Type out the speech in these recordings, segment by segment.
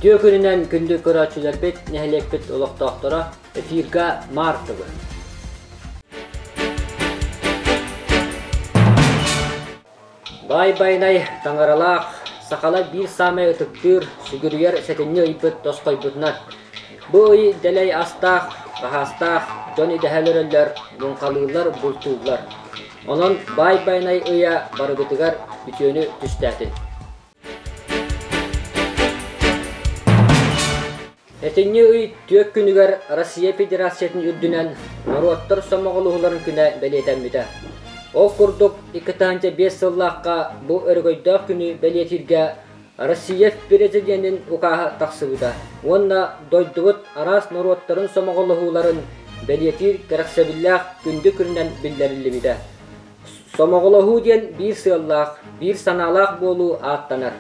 Үтүө күнүнэн күндү көрөөччүлэрбит, нэһилиэкпит олохтоохторо, эфирга Мартовы. Баай Байанай таҥаралаах, сахалар биир саамай ытыктыыр, сүгүрүйэр сэтинньи ыйбыт тосхойбутунан, бу ый дэлэй астаах, хаһаастаах дьон идэһэ өлөрөллөр, муҥхалыыллар, бултууллар. Онон Баай Байанай ыйа барыбытыгар үтүөнү түстээтин. Этинньи ый түөрт күнүгэр Россия Федерациятын үрдүнэн норуоттар сомоҕолоһууларын күнэ бэлиэтэммитэ. Ол курдук, 2005 сыллаахха бу өрөгөйдөөх күнү бэлиэтииргэ Россия Президенин укааһа тахсыбыта уонна дойдубут араас норуоттарын сомоҕолоһууларын бэлиэтиир кэрэхсэбиллээх күндү күнүнэн биллэриллибитэ. Сомоҕолоһуу диэн биир сыаллаах, биир санаалаах буолуу ааттанар.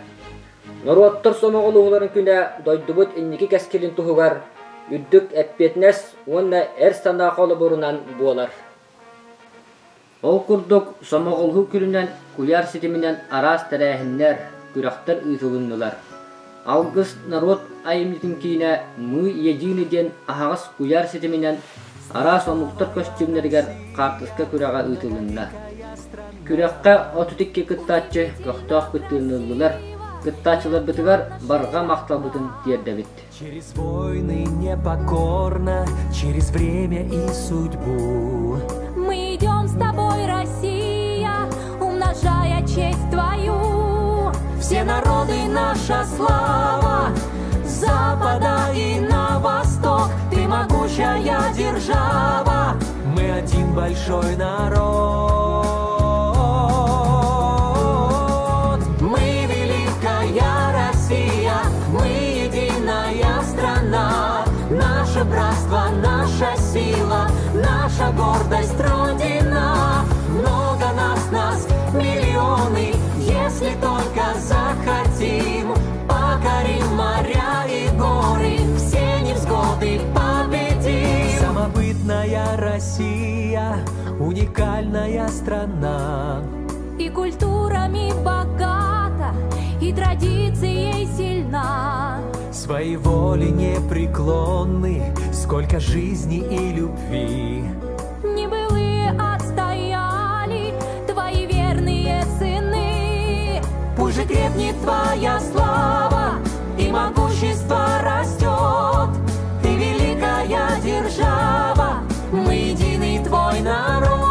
Норуоттар сомоҕолоһууларын күнэ дойдубут инники кэскилин туһугар үрдүк эппиэтинэс уонна эр санаа холобурунан буолар. Ол курдук, сомоҕолоһуу күнүнэн куйаар ситиминэн араас тэрээһиннэр, күрэхтэр ыытылыннылар. Алгыс норуот айымньытын киинэ Мы едины диэн аһаҕас куйаар ситиминэн араас омуктар көстүүмнэригэр хаартыска күрэҕэ ыытылынна. Күрэххэ 32 кыттааччы көхтөөх кыттыыны ыллылар. Кыттааччыларбытыгар барҕа махталбытын тиэрдэбит. Через войны непокорно, через время и судьбу. Мы идем с тобой, Россия, умножая честь твою. Все народы наша слава, с запада и на восток, ты могучая держава. Мы один большой народ. Мы великая Россия, мы единая страна. Наше братство, наша сила, наша гордость, Родина. Много нас, нас, миллионы, если только захотим. Покорим моря и горы, все невзгоды победим. Самобытная Россия, уникальная страна. И культурами богата, и традицией сильна. Своей воли непреклонны, сколько жизни и любви. Небылые отстояли твои верные сыны. Пусть же крепнет твоя слава, и могущество растет. Ты великая держава, мы единый твой народ.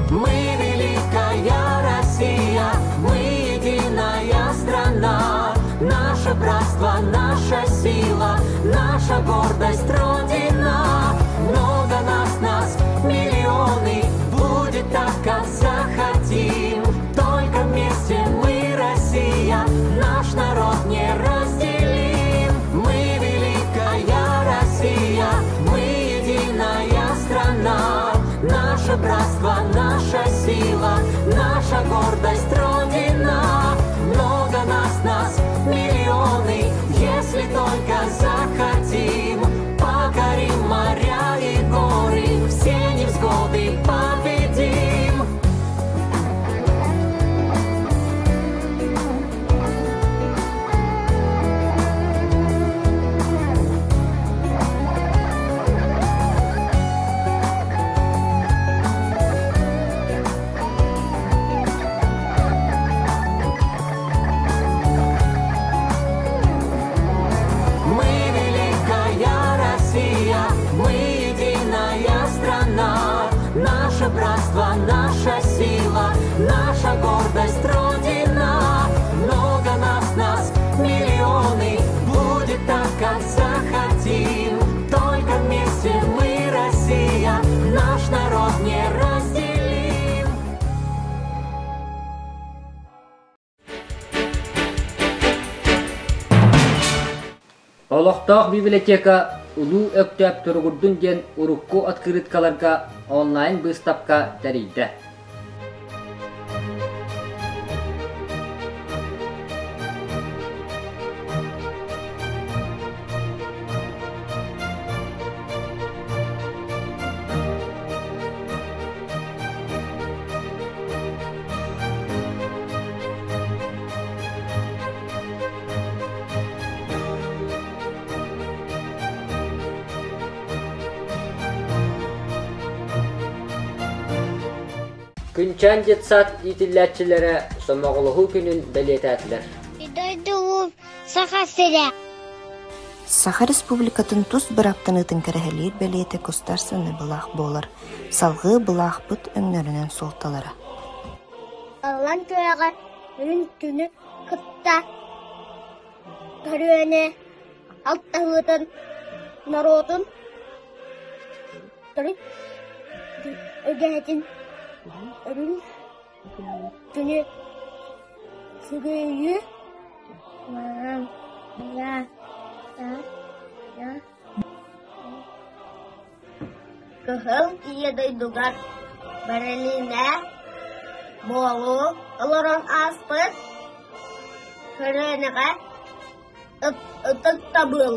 Мы великая Россия, мы единая страна. Наше братство, наша сила, наша гордость, Родина. Много нас, нас, миллионы, будет так, как захотим. Только вместе мы, Россия, наш народ неразделим. Мы великая Россия, мы единая страна. Наше братство, наша сила, наша гордость, Родина. Много нас, нас, миллионы, если только захотим. Покорим моря и горы, все невзгоды победим. Мы великая Россия, мы единая страна. Наше братство, наша сила, наша гордость, Родина. Много нас, нас, миллионы, будет так, как захотим. Только вместе мы, Россия, наш народ неразделим. Олохтоох библиотека Улуу Өктөөп туругурдун диэн урукку открыткаларга онлайн-быыстапка тэрийдэ. Күлүмчээн детсад иитиллээччилэрэ Сомоҕолоһуу күнүн бэлиэтээтилэр. Дойдубут Саха сирэ. Саха Республикатын тус бырааптаныытын кэрэһэлиир бэлиэтэ государственнай былаах буолар, салҕыы былаахпыт өҥнөрүнэн суолталара. Аллан күөҕэ үрүҥ күнү кытта көрүөнэ алтыһыытын норуотун төрүт үгэһин үрүҥ күнү сүгүрүйүү Кыһыл Ийэ дойдугар Берлиҥҥэ буолуу олорон ааспыт көлүөнэҕэ ытыктабыл.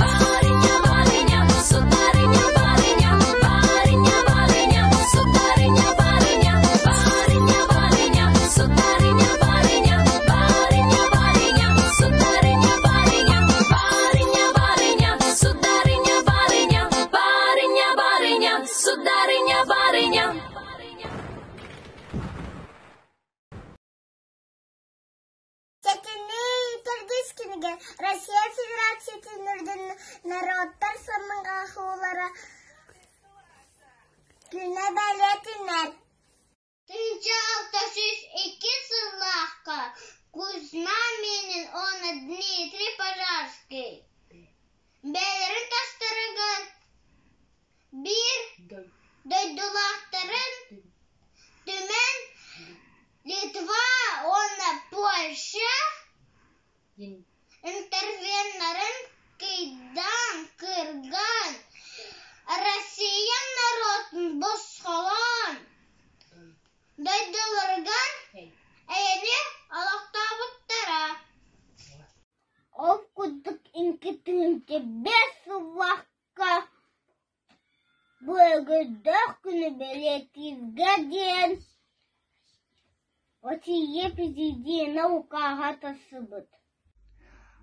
Барыня, барыня, сударыня, барыня, барыня, барыня, сударыня, барыня, барыня, барыня, сударыня, барыня, барыня, барыня, сударыня, барыня, барыня, барыня, сударыня, барыня, барыня, барыня, сударыня, барыня. Сэтинньи төрдүс күнүгэр Россия Федерациятын үрдүн норуоттар сомоҕолоһуулара күнэ бэлиэтэнэр. 1602 сыллаахха Кузьма Минин уонна Дмитрий Пожарский бэйэлэрин тастарыгар биир дойдулаахтарын түмэн Литва уонна Польша интервеннарын кыйдаан, кырган, Россия норуотун босхолоон, дойдуларыгар эйэни олохтообуттара. Ол курдук инкитинчэ 5 сыллаахха Быйылгы күнү бэлиэтииргэ диэн Россия Президенэ укааһа тахсыбыт.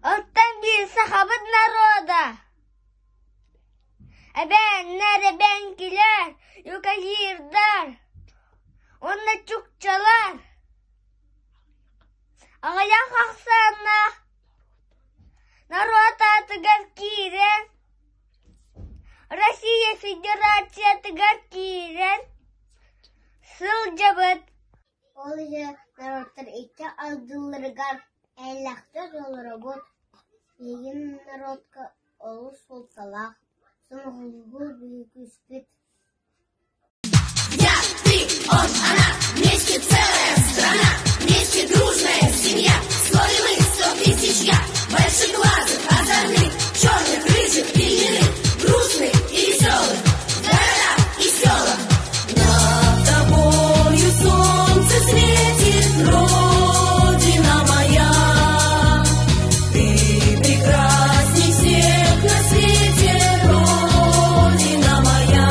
Оттон биир сахабыт народа эбээннэр, эбэҥкилэр, юкагирдар уонна чукчалар аҕыйах ахсааннаах норуот аатыгар киирэн Россия Федерациятыгар киирэн сылдьабыт. Ол иһин норуоттар икки ардыларыгар эйэлээхтик олоробут. Билигин норуокка олус суолталаах, сомоҕолоһуу биһиги күүспүт. Я, ты, он, она, вместе целая страна, вместе дружная семья. Вскоре мы 100 000 я, большеглазых, озорных, черных, рыжих и льняных, грустных и веселых, в городах и селах. Над тобою солнце светит, Родина моя. Ты прекрасней всех на свете, Родина моя.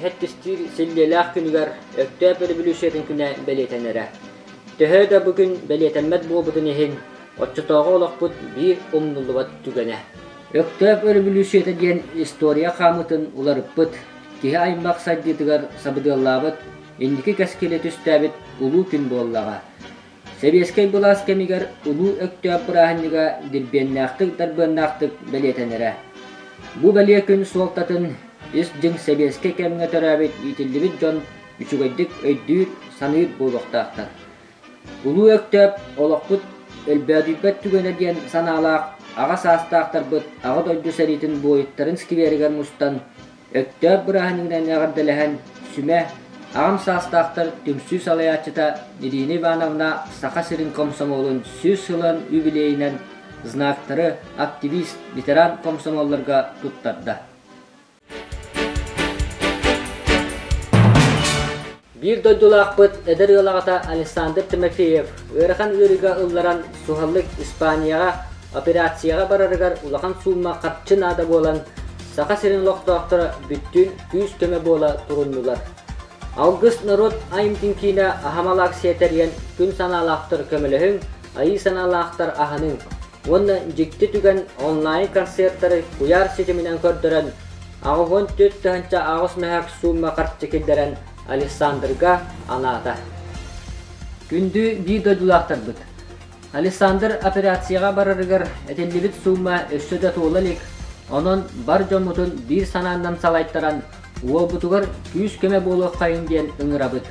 сэттистиир силлиэлээх күнүгэр Өктөөп өрөбүлүүссүйэтин күнэ бэлиэтэнэрэ. Төһө да бу күн бэлиэтэммэт буолбутун иһин, оччотооҕу олохпут биир умнуллубат түгэнэ. Өктөөп өрөбүлүүссүйэтэ диэн история хаамыытын уларыппыт, киһи аймах сайдыытыгар сабыдыаллаабыт, инники кэскили түстээбит улуу күн буоллаҕа. Сэбиэскэй былаас кэмигэр Улуу Өктөөп бырааһынньыга дирбиэннээхтик-дарбыаннаахтык бэлиэтэнэрэ. Бу бэлиэ күн суолтатын ис дьиҥ сэбиэскэй кэмҥэ төрөөбүт иитиллибит дьон үчүгэйдик өйдүүр, саныыр буолуохтаахтар. Улуу Өктөөп олохпут өлбөөдүйбэт түгэнэ диэн санаалаах аҕа саастаахтарбыт Аҕа дойду сэриитин буойуттарын скверигэр мустан Өктөөп бырааһынньыгынан эҕэрдэлэһэн, Сүмэ, аҕам саастаахтар түмсүү салайааччыта Ирина Ивановна Саха сирин комсомолун 100 сылын юбилейынан знактары активист, ветеран комсомолларга туттарда. Биир дойдулаахпыт эдэр ыал аҕата Александр Тимофеев ыарахан ыарыыга ылларан суһаллык Испанияҕа операцияҕа барарыгар улахан суумма харчы наада буолан, Саха сирин олохтоохторо бүттүүн күүс-көмө буола туруннулар. Алгыс норуот айымтын киинэ аһамал акция тэрийэн күн санаалаахтар көмөлөһүҥ, айыы санаалаахтар аһаныҥ уонна дьикти түгэн онлайн-концертары куйаар ситиминэн көрдөрөн 84 8 мөһөөк суумма харчы киллэрэн Александрга анаата. Күндү биир дойдулаахтарбыт, Александр операцияҕа барарыгар этиллибит суумма өссө да туола илик, онон бар дьоммутун биир санааннан салайтаран, уолбутугар күүс-көмө буолуоххайыҥ диэн ыҥырабыт.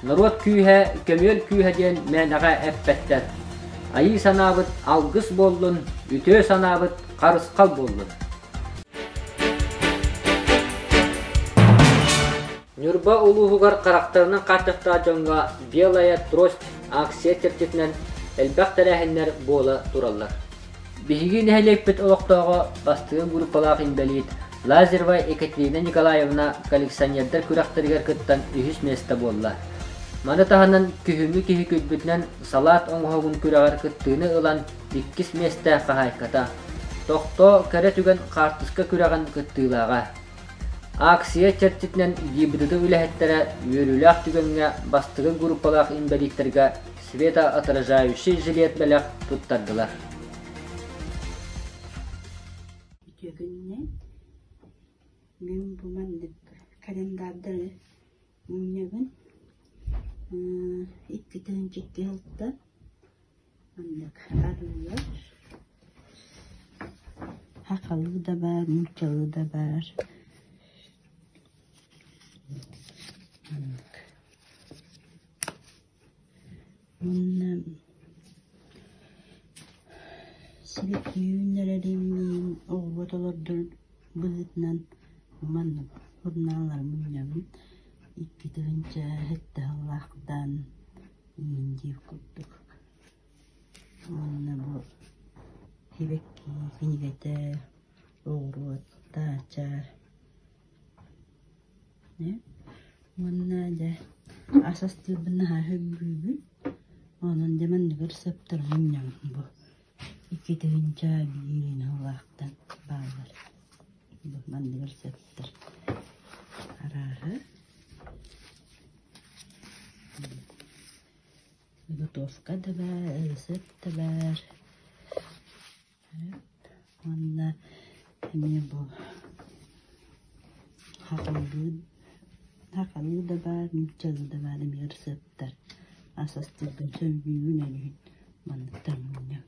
Норуот күүһэ, көмүөл күүһэ диэн мээнэҕэ эппэттэр. Айыы санаабыт алгыс буоллун, үтүө санаабыт харысхал буоллун. Ньурба улууһугар харахтарынан хааччахтаах дьоҥҥо «Белая трость» акция чэрчитинэн элбэх тэрээһиннэр буола тураллар. Биһиги нэһилиэкпит олохтооҕо бастыҥ группалаах инбэлиит Лазарева Екатерина Николаевна коллекционердар күрэхтэригэр кыттан үһүс миэстэ буолла. Маны таһынан күһүҥҥү киһи күлбүтүнэн салаат оҥоһугун күрэҕэр кыттыыны ылан иккис миэстэ хаһаайката. Тохтоо кэрэ түгэн хаартыска күрэҕин кыттыылааҕа. Акция чэрчитинэн ГИБДД үлэһиттэрэ үөрүүлээх түгэҥҥэ бастакы группалаах инбэлииттэргэ светоотражающий жилет бэлэх туттардылар. Үтүө күнүнэн. Мин бу маннык календардары мунньабын. 2 тыһыынча 2 сылтан маннык арыылар. Сахалыы да баар, нууччалыы да баар. Маннык. Уонна сибэкки үүннэрэрим оҕуруот олордор быһыытынан маннык сурунааллары мунньабын. 2 тыһыынча 7 сыллаахтан иҥин диир курдук. Уонна бу сибэкки кинигэтэ, оҕуруот, даача Уонна дьэ ас астыырбын наһаа сөбүлүүбүн. Онон дьэ манныгар сыаптар мунньабын бу 2 тыһыынча 1 сыллаахтан бааллар. Бу манныгар сыаптар арааһа. Заготовка да баар, ырысыап да баар. Уонна эмиэ бу сахалыы да баар, нууччалыы да баар эмиэ ырысыаптар ас астыырбын сөбүлүүбүн өрүүн манныктар мунньабын.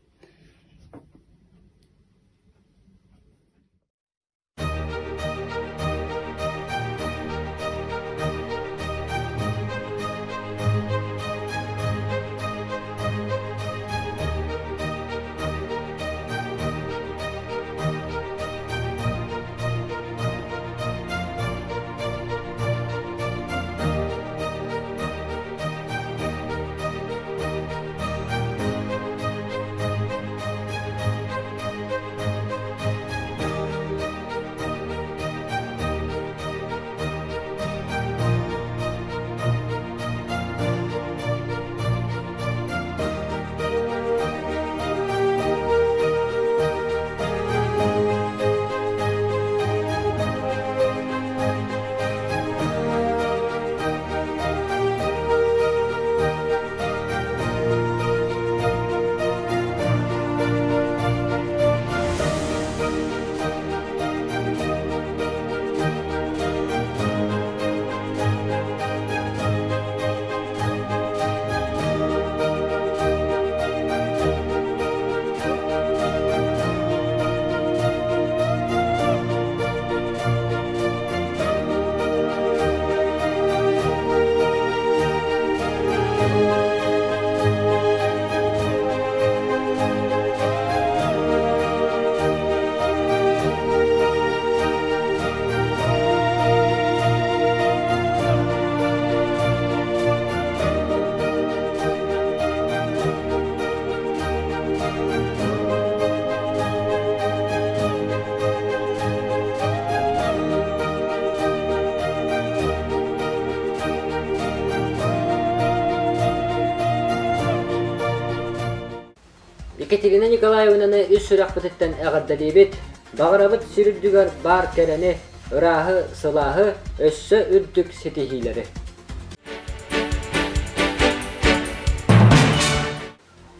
Екатерина Николаевнаны үс сүрэхпититтэн эҕэрдэлиибит! Баҕарабыт сир үрдүгэр баар кэрэни, ырааһы, сылааһы, өссө үрдүк ситиһиилэри!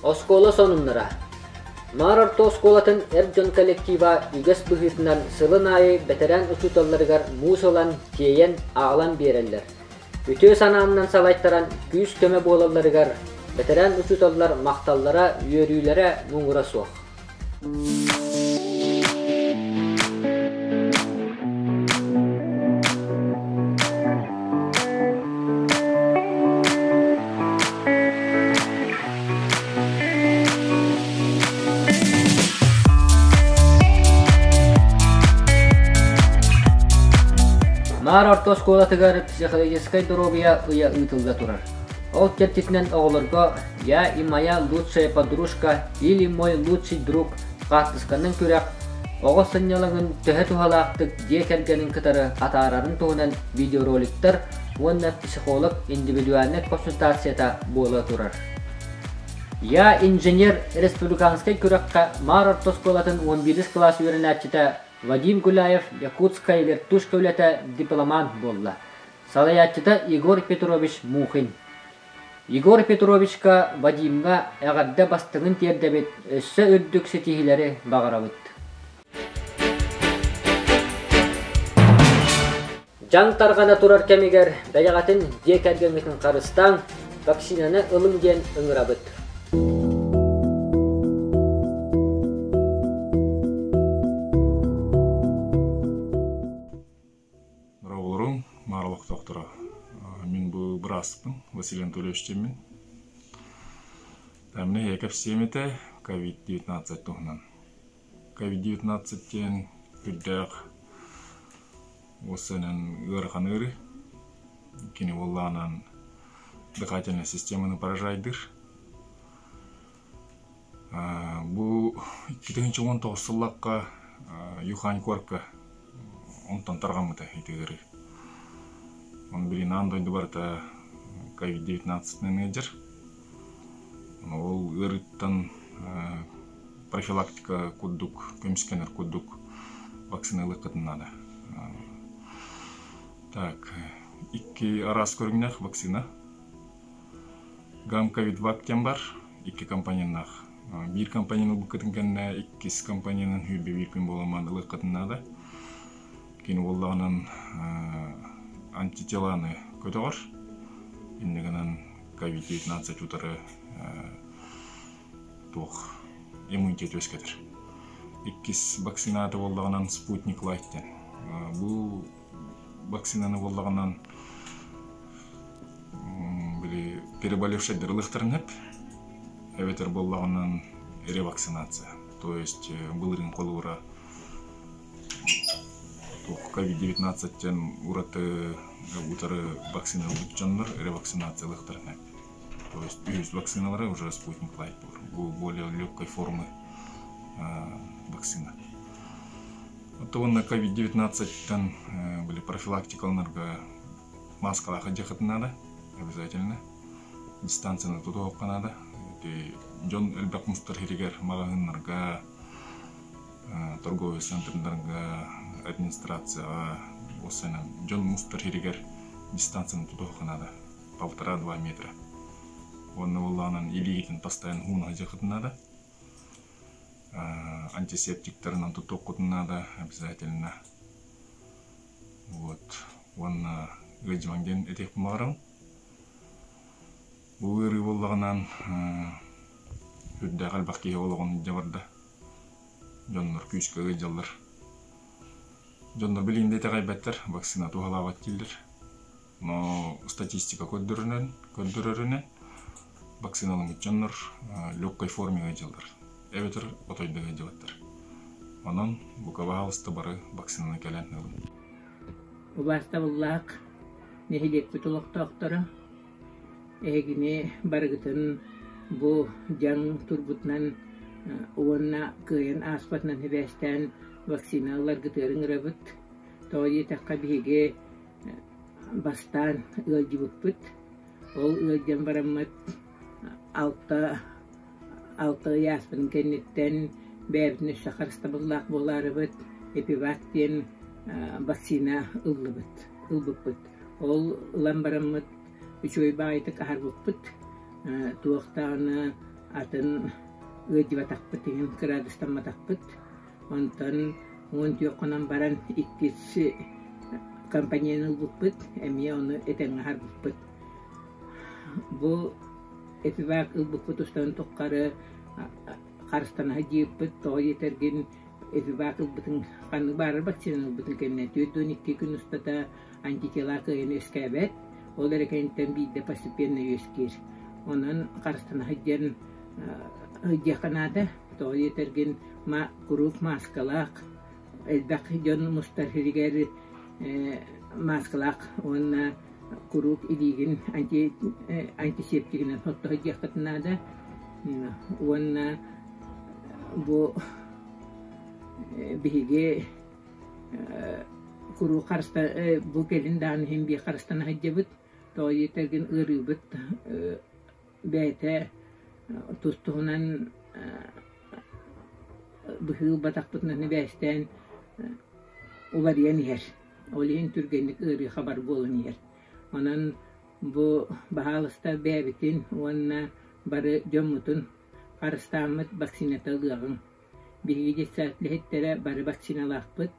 Оскуола сонуннара Маар орто оскуолатын эр дьон коллектива үгэс быһыытынан сылын аайы бэтэрээн учууталларыгар муус ылан, тиэйэн, аҕалан биэрэллэр. Үтүө санааннан салайтаран күүс-көмө буолалларыгар бэтэрээн учууталлар махталлара, үөрүүлэрэ муҥура суох. Маар орто оскуолатыгар психологическай доруобуйа ыйа ыытылла турар. Ол чэрчитинэн оҕолорго «Я и моя лучшая подружка» или «Мой лучший друг» хаартысканан күрэх оҕо сынньалаҥын төһө туһалаахтык дьиэ кэргэнин кытары атаарарын туһунан видеороликтар уонна психолог индивидуальнай консультацията буола турар. Я инженер республиканскай күрэххэ Маар орто оскуолатын 11 кылаас үөрэнээччитэ Вадим Гуляев Якутская вертушка үлэтэ дипломант буолла. Салайааччыта Егор Петрович Мухин. Егор Петровичка, Вадимҥа эҕэрдэ бастыҥын тиэрдэбит, өссө үрдүк ситиһиилэри баҕарабыт. Дьаҥ тарҕана турар кэмигэр бэйэҕитин дьиэ кэргэҥҥитин харыстааҥ, вакцинаны ылыҥ диэн ыҥырабыт. Дорооболоруҥ, Маар олохтоохторо. Мин бу бырааспын, Василий Анатольевич диэммин. Мин эһиэхэ кэпсиэм этэ COVID-19 туһунан. COVID-19 диэн үрдээх уоссанан ыарахан ыарыы. Кини буоллаҕынан дыхательнай системаны поражайдыыр. Бу 2019 сыллахха Юхань куоракка онтон тарҕаммыта ити ыарыы. Ону билигин аан дойду барыта COVID-19 ыалдьар. Ол ыарыыттан профилактика курдук, көмүскэнэр курдук вакцина ылыаххытын наада. Так, икки араас көрүҥнээх вакцина. Гамковидвак диэн бар, икки компоненнаах. Биир компонент ылбыккытын кэннэ иккис компоненын сүүрбэ биир күн буоламман ылыаххытын наада. Кини буоллаҕынан антителаны көтөҕөр. Инньэ гынан COVID-19 утары туох иммунитет үөскэтэр. Иккис вакцината буоллаҕынан Спутник Лайт диэн. Бу вакцинаны буоллаҕынан били переболевшайдар ылыахтарын сөп эбэтэр буоллаҕынан ревакцинация то есть былырыын холобура туох COVID-19 диэн ураты утары вакцина ылбыт дьоннор ревакцинация ылыахтарын сөп то есть үһүс вакциналара уже спутник лайт бу более легкой формы вакцина Оттон COVID-19-тан были профилактикаланарга маскалаах дьахатын надо обязательно. Дистанцияны тутуохха надо. Дьон элбэх мустар сиригэр маҕаһыыннарга, торговый центрдарга, администрацияҕа уопсайынан дьон мустар сиригэр дистанцияны тутуохха надо. Полтора-два метра. Уонна буоллаҕынан илиигитин постоянно ууна дьахатын надо. Антисептиктарынан туттуоххутун наада обязательно. Вот. Уонна ыалдьымаҥ диэн этиэхпин баҕарабын. Бу ыарыы буоллаҕынан үрдээх элбэх киһи олоҕун илдьэ барда. Дьоннор күүскэ ыалдьаллар. Дьоннор билигин да итэҕэйбэттэр, вакцина туһалаабат дииллэр. Но статистика көрдөрөрүнэн, көрдөрөрүнэн вакциналаммыт дьоннор легкой форме ыалдьаллар, эбэтэр отойдо ыалдьыбаттар. Онон бука баһаалыста бары вакцинаны кэлэн ылын. Убаастабыллаах нэһилиэкпит олохтоохторо, эһигини барыгытын бу дьаҥ турбутунан уонна кыайан ааспатынан сибээстээн вакцина ыларгытыгар ыҥырабыт. Тоҕо диэтэххэ биһиги Бастаан ыалдьыбыппыт. Ол ыалдьан бараммыт алта Алта ый ааспытын кэнниттэн бэйэбитин өссө харыстабыллаах буолаарыбыт Эпивак диэн вакцина ыллыбыт, ылбыппыт. Ол ылан бараммыт үчүгэй баҕайытык аһарбыппыт. Туох даҕаны атын ыалдьыбатахпыт иһин кыраадыстамматахпыт. Онтон 14 хонон баран иккис компанияны ылбыппыт, эмиэ ону этэҥҥэ аһарбыппыт. Бу Эпивак ылбыппыт устан туххары харыстана сылдьыыппыт, тоҕо диэтэргин Эпивак ылбытын ханнык баарар вакцинаны ылбытын кэннэ 42 күн устата антитела кыайан үөскээбэт, ол эрэ кэнниттэн биирдэ постепенно үөскүүр. Онон харыстана сылдьан сылдьыахха наада, тоҕо диэтэргин куруук мааскалаах, элбэх дьон мустар сиригэр мааскалаах уонна куруук илиигин антисептигинэн сотто сылдьыаххытын наада уонна бу биһиги куруук харыста бу кэлин даҕаны иһин биир харыстана сылдьабыт тоҕо диэтэргин ыарыыбыт бэйэтэ тус-туһунан быһыы ылбатахпытынан сибээстээн уларыйан иһэр. Ол иһин түргэнник ыарыы хабар буолан иһэр. Онон бу баһаалыста бэйэбитин уонна бары дьоммутун харыстааммыт вакцината ылыаҕыҥ. Биһиги детсад үлэһиттэрэ бары вакциналаахпыт,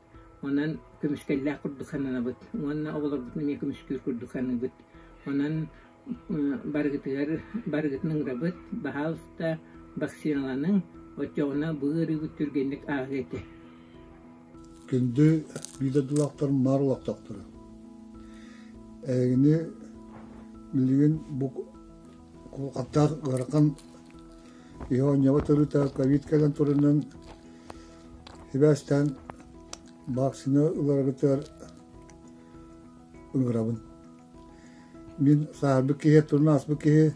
онон көмүскэллээх курдук сананабыт уонна оҕолорбутун эмиэ көмүскүүр курдук саныыбыт. Онон барыгытыгар барыгытын ыҥырабыт, баһаалыста вакциналаныҥ, оччоҕуна бу ыарыыбыт түргэнник ааһыа этэ. Күндү биир дойдулаахтар маар олохтоохторо. Эһигини билигин бу кулҕаттаах ыарахан иһэ оонньообот ырыта ковид кэлэн турарынан сибээстээн вакцина ыларгытыгар ыҥырабын. Мин сааһырбыт киһи, турун ааспыт киһи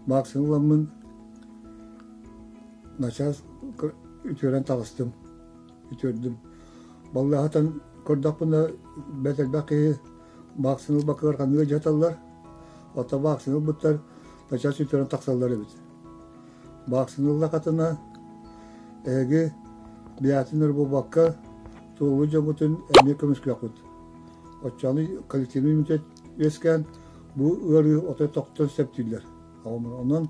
вакцина ыламмын начаас үтүөрэн таҕыстым, үтүөрдүм. Баллаһатан көрдөхпүнэ бэрт элбэх киһи вакцина ылбаккалар ханнык дьаһаталлар, оттон вакцина ылбыттар начаас үтүөрэн тахсаллар эбит. Вакцина ыллахатына эһиги биятин эрэ буолбакка туолуу дьоҥҥутун эмиэ көмүскүөххүт. Оччону коллективный иммунитет үөскээн бу ыарыы отой тохтон сөптүүллэр. Онон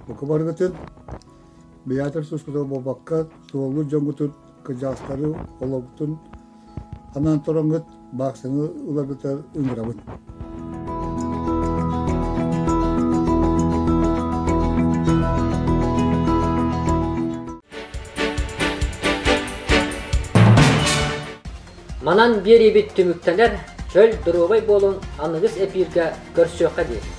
бука барыгытын бэйээтэр сускутугар буолбакка туолуу дьоҥҥутун кырдьаҕастары олорбутун анаан тураҥҥыт бааксаны ыларгытыгар ыҥырабын. Манан биэриибит түмүктэнэр, чөл доруобай буолуҥ, аныгыс эпииргэ көрсүөххэ диэри.